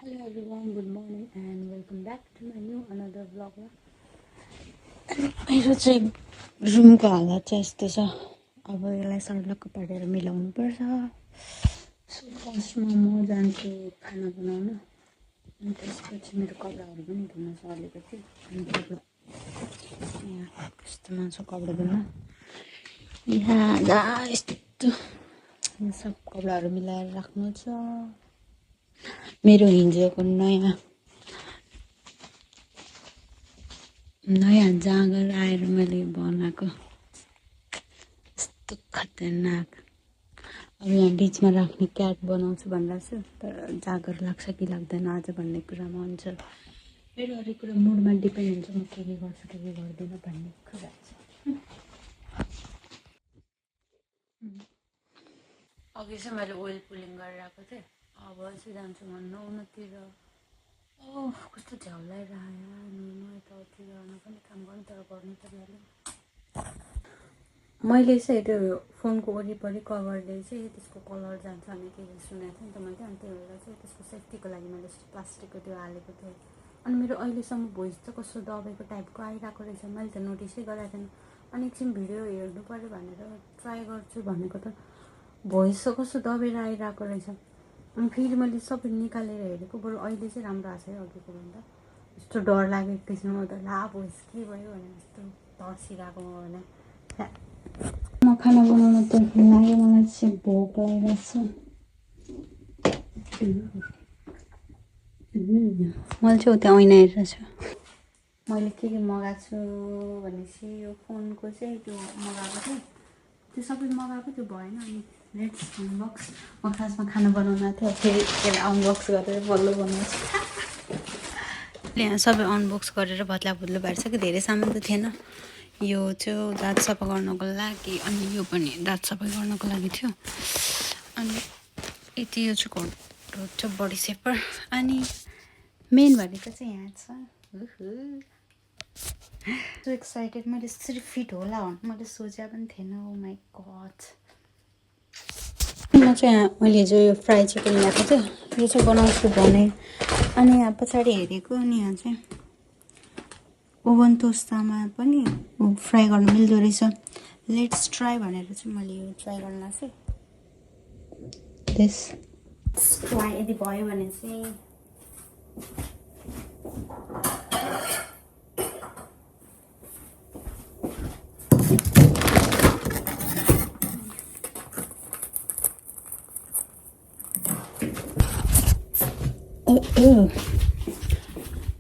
Hello everyone, good morning and welcome back to my new another vlog. मेरो चाहिँ रुमको हालत चाहिँ यस्तो छ। अब यसलाई सर्लक्क पारेर मिलाउनु पर्छ। सो फर्स्टमा म जान्छु खाना बनाउन अनि त्यसपछि मेरो कपडाहरू पनि धुन छ अलिकति। अनि कपडा यहाँ यस्तोमा छ कपडा धुन। यहाँ यस्तो सब कपडाहरू मिलाएर राख्नु छ। मेरो हिजोको नयाँ जाँगर आएर मैले बनाएको यस्तो खतरनाक। अब यहाँ बिचमा राख्ने क्याट बनाउँछु भनेर छु, तर जाँगर लाग्छ कि लाग्दैन आज भन्ने कुरामा हुन्छ। मेरो हरेक कुरा मुडमा डिपेन्ड हुन्छ, म के गर्छु के गर्दिनँ भन्ने कुरा छ। अघि चाहिँ मैले ओइल पुलिङ गरेर आएको थिएँ, अब चाहिँ जान्छु म नुहाउनतिर। ओह कस्तो झ्याउलाएर आयो नुहाउनु यताउति गर्न पनि काम गर्नु, तर गर्नु त भ्याल्यो। मैले चाहिँ त्यो फोनको वरिपरि कभरले चाहिँ त्यसको कलर जान्छ भने के सुनेको थिएँ नि त मैले, अनि त्यही भएर चाहिँ त्यसको सेफ्टीको लागि मैले प्लास्टिकको त्यो हालेको थिएँ। अनि मेरो अहिलेसम्म भोइस चाहिँ कस्तो दबाईको टाइपको आइरहेको रहेछ, मैले त नोटिसै गरेको थिएन। अनि एकछिन भिडियो हेर्नु पऱ्यो भनेर ट्राई गर्छु भनेको त भोइस चाहिँ कस्तो दबाएर आइरहेको रहेछ। अनि फेरि मैले सबै निकालेर हेरेको, बरु अहिले चाहिँ राम्रो आएको छ है अघिको भन्दा। यस्तो डर लाग्यो एकैछिनमा त, ला भोइस के भयो भने यस्तो तर्सिरहेको म भने। म खाना बनाउन त लाग्यो, मलाई चाहिँ भोक लागिरहेको छ। मैले चाहिँ उता ऐना हेरेको छु। मैले के मगाएको छु भनेपछि यो फोनको चाहिँ त्यो मगाएको थिएँ, त्यो सबै मगाएको त्यो भएन। अनि लेट्स अनबक्स। म खासमा खाना बनाउन थियो, फेरि यसलाई अनबक्स गरेर बल्ल बनाउँछु। यहाँ सबै अनबक्स गरेर भत्ला भुत्लो भइसक्यो, धेरै सामान त थिएन। यो चाहिँ दाँत सफा गर्नको लागि, अनि यो पनि दाँत सफा गर्नको लागि थियो। अनि यति यो चाहिँ घोटो चाहिँ बडी सेपर। अनि मेन भनेको चाहिँ यहाँ छ। सो एक्साइटेड, मैले यसरी फिट होला भने मैले सोचे पनि थिएन। ओ माई गड। म चाहिँ यहाँ मैले हिजो यो फ्राई चिकन ल्याएको थिएँ, यो चाहिँ बनाउँछु भने। अनि यहाँ पछाडि हेरेको, अनि यहाँ चाहिँ ओभन टोस्टामा पनि फ्राई गर्नु मिल्दो रहेछ। लेट्स ट्राई भनेर चाहिँ मैले यो ट्राई गर्न लाग्छु। दिस ट्राई यदि भयो भने चाहिँ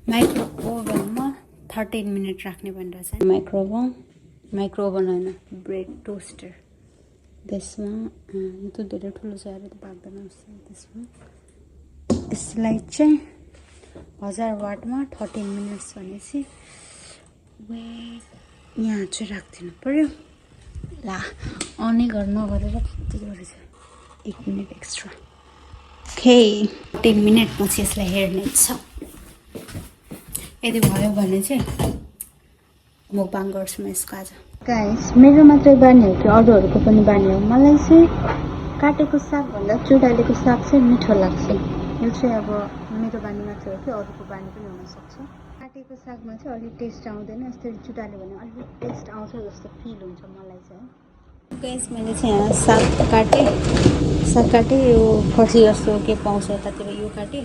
माइक्रो ओभनमा 13 मिनट राख्ने भनेर चाहिँ माइक्रो ओभन होइन, ब्रेड टोस्टर। त्यसमा यो त धेरै ठुलो छ यार, त पाक्दैन जस्तो। त्यसमा यसलाई चाहिँ 1000 वाटमा 13 मिनट्स भनेपछि वेट यहाँ चाहिँ राखिदिनु पऱ्यो। ला अनै नगरेर त्यति गरेछ 1 मिनट एक्स्ट्रा। ओके 10 मिनटपछि यसलाई हेर्ने छ। यदि भयो भने चाहिँ मुकबाङ गर्छु म यसको आज। गाइस मेरो मात्रै बानी हो कि अरूहरूको पनि बानी हो? मलाई चाहिँ काटेको सागभन्दा चुडालेको साग चाहिँ मिठो लाग्छ। यो चाहिँ अब मेरो बानी मात्रै हो कि अरूको बानी पनि हुनसक्छ। काटेको सागमा चाहिँ अलिक टेस्ट आउँदैन, यसरी चुडाल्यो भने अलिक टेस्ट आउँछ जस्तो फिल हुन्छ मलाई चाहिँ। गाइस मैले चाहिँ यहाँ साग काटेँ, यो फर्सी जस्तो के पाउँछ यतातिर यो काटेँ।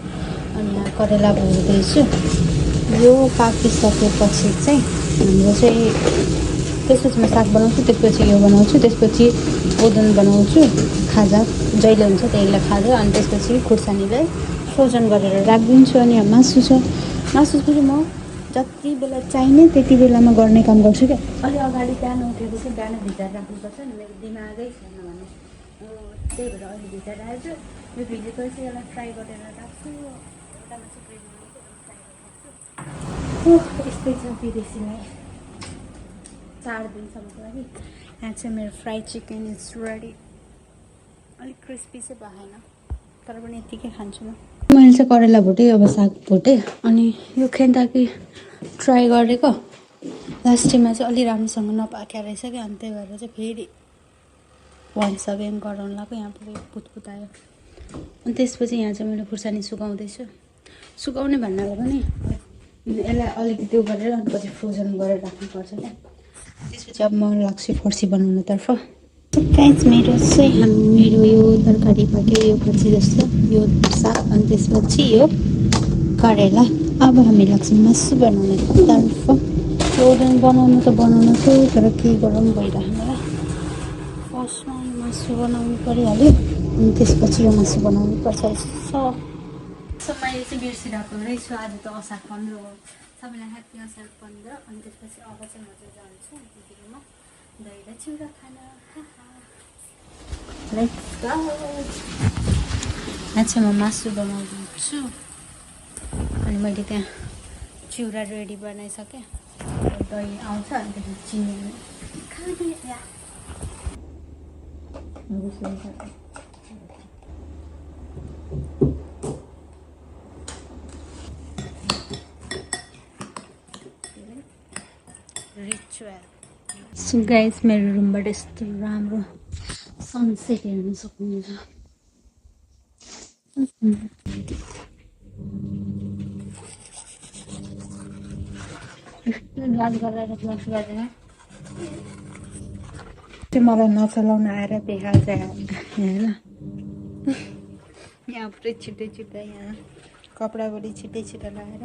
अनि यहाँ करेला भुट्दैछु। यो पाकिसकेपछि चाहिँ हाम्रो चाहिँ त्यसपछि म साग बनाउँछु, त्यसपछि यो बनाउँछु, त्यसपछि ओदन बनाउँछु, खाजा जहिले हुन्छ त्यहीलाई खाजा। अनि त्यसपछि खुर्सानीलाई फ्रोजन गरेर राखिदिन्छु। अनि यहाँ मासु छ, मासु फेरि म जति बेला चाहिने त्यति बेलामा गर्ने काम गर्छु क्या। अलि अगाडि बिहान उठेको चाहिँ बिहान भिजाएर राख्नुपर्छ नि, मेरो दिमागै छैन भने त्यही भएर अहिले भिजाएर आएछु। यो भिजेपछि यसलाई फ्राई गरेर राख्छु। एउटामा चाहिँ ग्रेभी बनाउँछु, यस्तै छ विदेशीलाई 4 दिनसम्मको लागि। यहाँ चाहिँ मेरो फ्राई चिकन इज रेडी। अलिक क्रिस्पी चाहिँ भएन, तर पनि यत्तिकै खान्छु म। मैले चाहिँ करेला भुटेँ, अब साग भुटेँ। अनि यो खेन्ताकी ट्राई गरेको लास्ट टाइममा चाहिँ अलि राम्रोसँग नपाक्या रहेछ क्या। अनि त्यही भएर चाहिँ फेरि वन्स अगेन गराउनु लाग्यो। यहाँ पुरै पुतपुत आयो। अनि त्यसपछि यहाँ चाहिँ मैले खुर्सानी सुकाउँदैछु। सुकाउने भन्नाले पनि यसलाई अलिकति त्यो गरेर अनि पछि फ्रोजन गरेर राख्नुपर्छ क्या त्यसपछि अब म लाग्छु फर्सी बनाउनुतर्फ गाइस मेरो यो तरकारी पाक्यो यो फर्सी जस्तो यो साग अनि त्यसपछि यो करेला अब हामी लाग्छौँ मासु बनाउनुतर्फ फ्रोजन बनाउनु त बनाउनु थियो तर के गरौँ भइरहेको मलाई फर्स्टमा यो मासु बनाउनु परिहाल्यो अनि त्यसपछि यो मासु बनाउनु पर्छ सो मैले चाहिँ बिर्सिरहेको रहेछु आज त असार 15 हो सबैलाई ह्याप्पी असार 15 अनि त्यसपछि अब चाहिँ म चाहिँ जान्छु दिदीमा दही र चिउरा खान लेट्स गो आज म मासु बनाउँछु अनि मैले त्यहाँ चिउरा रेडी बनाइसकेँ दही आउँछ अनि त्यसपछि चिनी खाने रिचुअल सो गाइस मेरो रुमबाट यस्तो राम्रो सनसेट हेर्न सक्नुहुन्छ याद गरेर ब्लस गर्दैन त्यो मलाई नचलाउन आएर बेहाल्छ होइन यहाँ पुरै छिट्टै छिट्टै यहाँ कपडाभरि छिट्टै छिट्टै लगाएर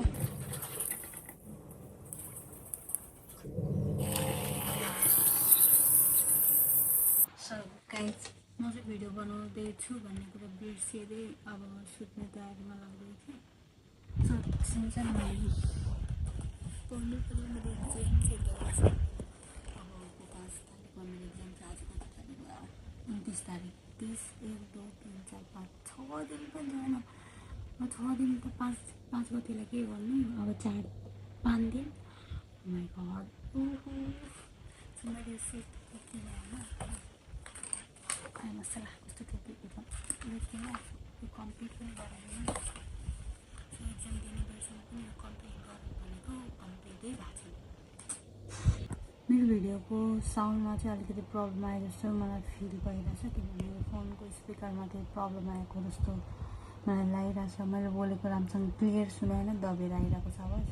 गाइस म चाहिँ भिडियो बनाउँदैछु भन्ने कुरा बिर्सिँदै अब सुत्ने तयारीमा लाग्दैछ सिन्चन भयो पढ्नु पर्यो मेरो एक्जाम चाहिँ अब 5 तारिक मेरो एक्जाम चाहिँ आज कति तारिक भयो 29 तारिक 30 1 2 3 4 5 6 दिन पनि छैन म 6 दिन त 5 गतिलाई के गर्नु अब 5 दिन माई गड मैले सेट होइन खाए मसला कस्तो टोपीको त लेकिन यो कम्प्लिट पनि गरेन एक्जाम दिने बेलासम्म पनि यो कम्प्लिट गरौँ भनेको कम्प्लिटै भएको छैन मेरो भिडियोको साउन्डमा चाहिँ अलिकति प्रब्लम आए जस्तो मलाई फिल भइरहेछ किनभने यो फोनको स्पिकरमा चाहिँ प्रब्लम आएको जस्तो मलाई लागिरहेछ मैले बोलेको राम्रोसँग क्लियर सुनाएन दबेर आइरहेको छ आवाज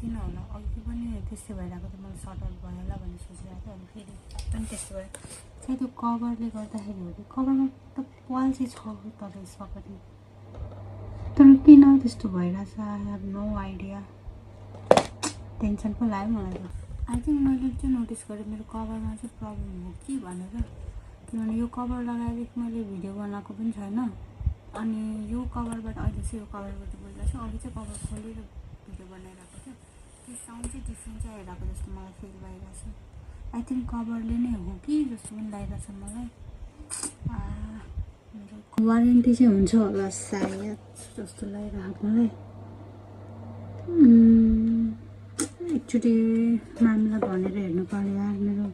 किन होला अघि पनि त्यस्तै भइरहेको थियो मलाई सर्ट आउट भयो होला भन्ने सोचिरहेको थिएँ अनि फेरि पनि त्यस्तो भयो सायद त्यो कभरले गर्दाखेरि हो कि कभरमा त वाल चाहिँ छ तर यसमा पनि तर किन त्यस्तो भइरहेछ I have no idea tension पो लाग्यो मलाई त आई थिङ्क मैले चाहिँ नोटिस गरेँ मेरो कभरमा चाहिँ प्रब्लम हो कि भनेर किनभने यो कभर लगाएदेखि मैले भिडियो बनाएको पनि छैन अनि यो कभरबाट अहिले चाहिँ यो कभरबाट बोलिरहेको छु अघि चाहिँ कभर खोलेर भिडियो बनाइरहेको थियो त्यो साउन्ड चाहिँ डिफ्रेन्ट चाहिँ आइरहेको जस्तो मलाई फिल भइरहेछ आई थिङ्क कभरले नै हो कि जस्तो पनि लागिरहेछ मलाई मेरो वारेन्टी चाहिँ हुन्छ होला सायद जस्तो लागिरहेको मलाई एकचोटि म्यामलाई भनेर हेर्नु पर्यो यार मेरो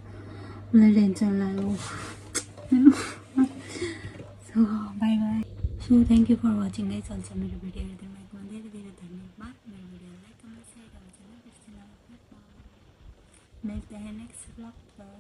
मलाई टेन्सन लाग्यो so bye bye so thank you for watching guys अल्छ मेरो भिडियो हेरिदिनु भएकोमा धेरै धेरै धन्यवाद मेरो भिडियो लाइक कमेन्ट सेयर गर्नु चाहिँ बिर्सिनु मिल्ते हैं नेक्स्ट ब्लॉग पर।